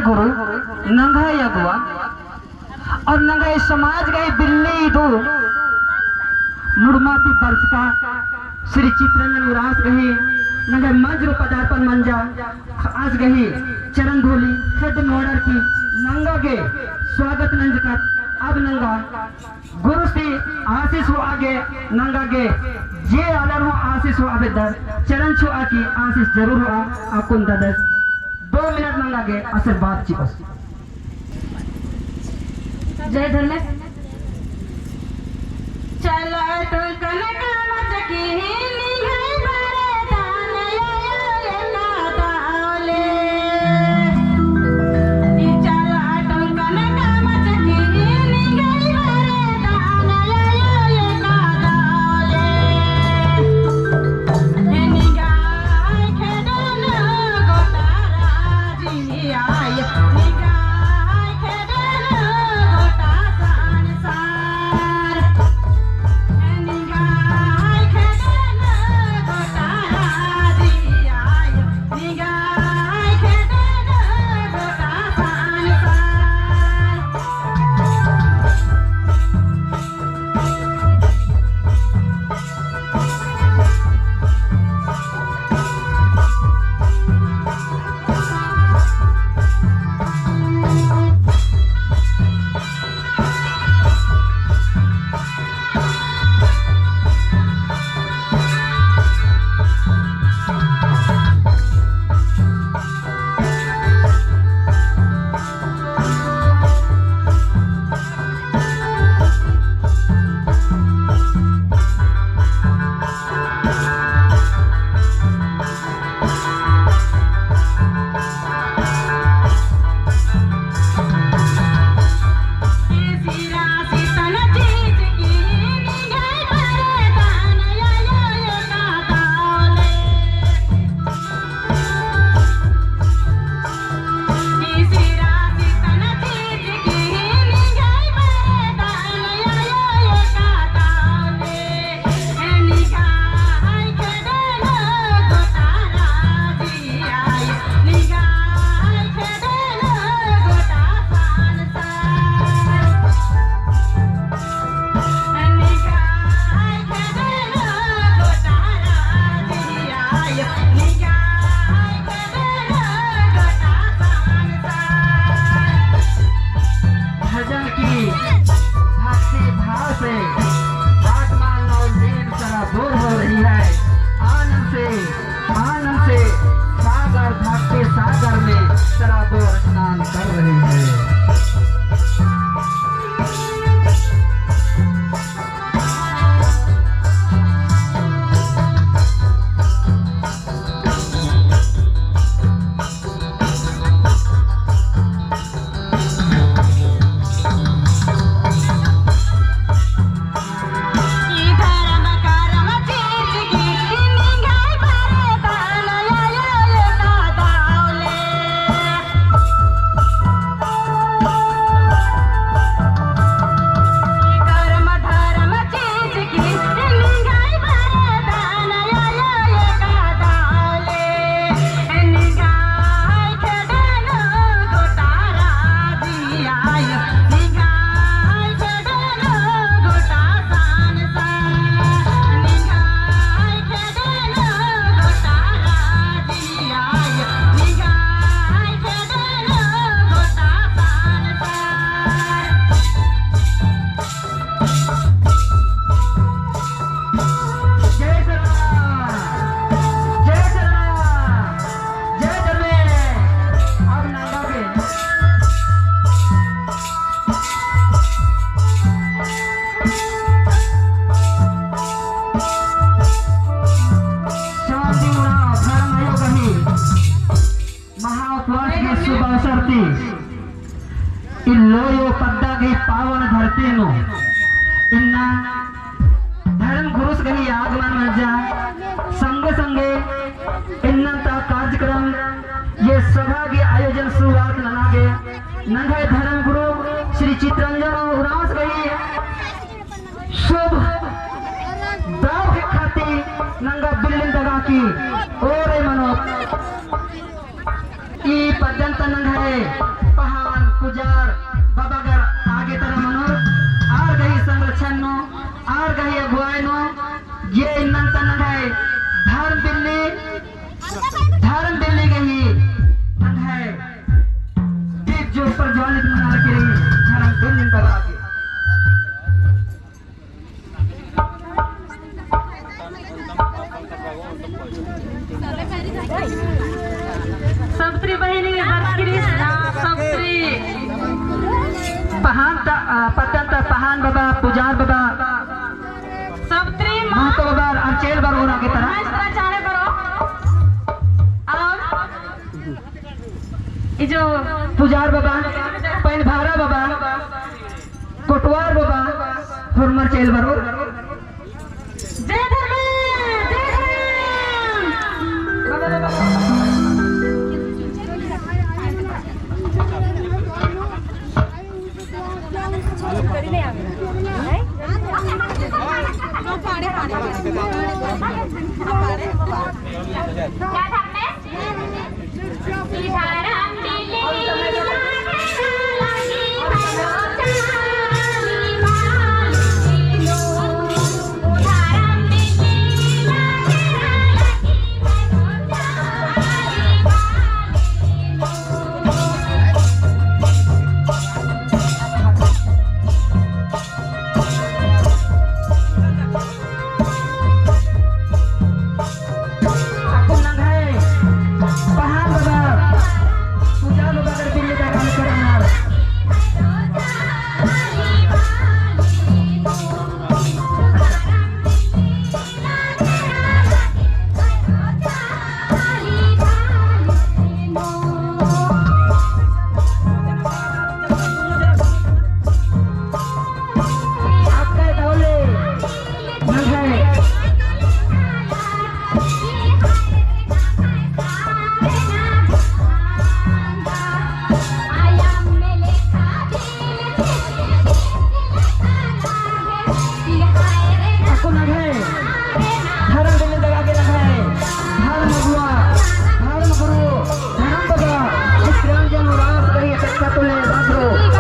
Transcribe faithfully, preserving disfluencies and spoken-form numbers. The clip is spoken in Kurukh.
गुरु नंग्है अगुवा और नंग्है समाज गही बिल्ली दू मुड़मा ती बरचका श्री चित्रंजन उराँवस गही नंग्है मंच में पदार्पण मंजा। आस गही चरण धूली खेद नोड़र की नंगा गे स्वागत नंजका। अब नंगा गुरुस ती आशीष होआ गे नंगा गे जे आलर हूँ आशीष होआ बेद्दर चरण छुआ की आशीष जरूर होआ। अक्कुन ददस दो मिनट नंगा गे आशीर्वाद चिओस। जय धर्मेस। भजन की भक्ति भाव से आत्मा नौ नींद सराबोर हो रही है। आनंद से, आनंद से सागर, भक्ति सागर में सराबोर स्नान कर रही है। जय सरना, जय सरना, जय धर्मेस। अब नंगा के शांति उराँव धर्म आयो गही महाउपवास के शुभ अवसर ती इल्लो यो पद्दा गही पावन धरती नू इन्ना धर्म गुरुस गही आगमन मंजा। संगे संगे इन्ना ता कार्यक्रम ये सभा गही आयोजन शुरुआत नना गे नंग्है धर्म गुरु श्री चित्रंजन उराँवस गही शुभ दव के खाती नंगा बिल्लिन दगा की ओरे मनो। ई पद्दन ता नंग्है पहान पुजार बाबा गर आगे तरा मनोर, आर गही संरक्षण नू, आर गही अगुवाई नू, ये इन्नन ता नंग्है धर्म बिल्ली, धर्म बिल्ली गही नंग्है दीप जो प्रज्वलित मना लगी रई, धर्म बिल्ली बाबा आगे। सबतरी बहिनी बरकिरिस, सबतरी पहान ता, आ, पद्दन ता पहान बाबा, पुजार बाबा, सबतरी महतो बाबा, अरचेल बरओ ना के तरह। चाहे बरओ। और ई जो पुजार बाबा, पैनभारा बाबा, कोटवार बाबा, होरमर चेल बरओ।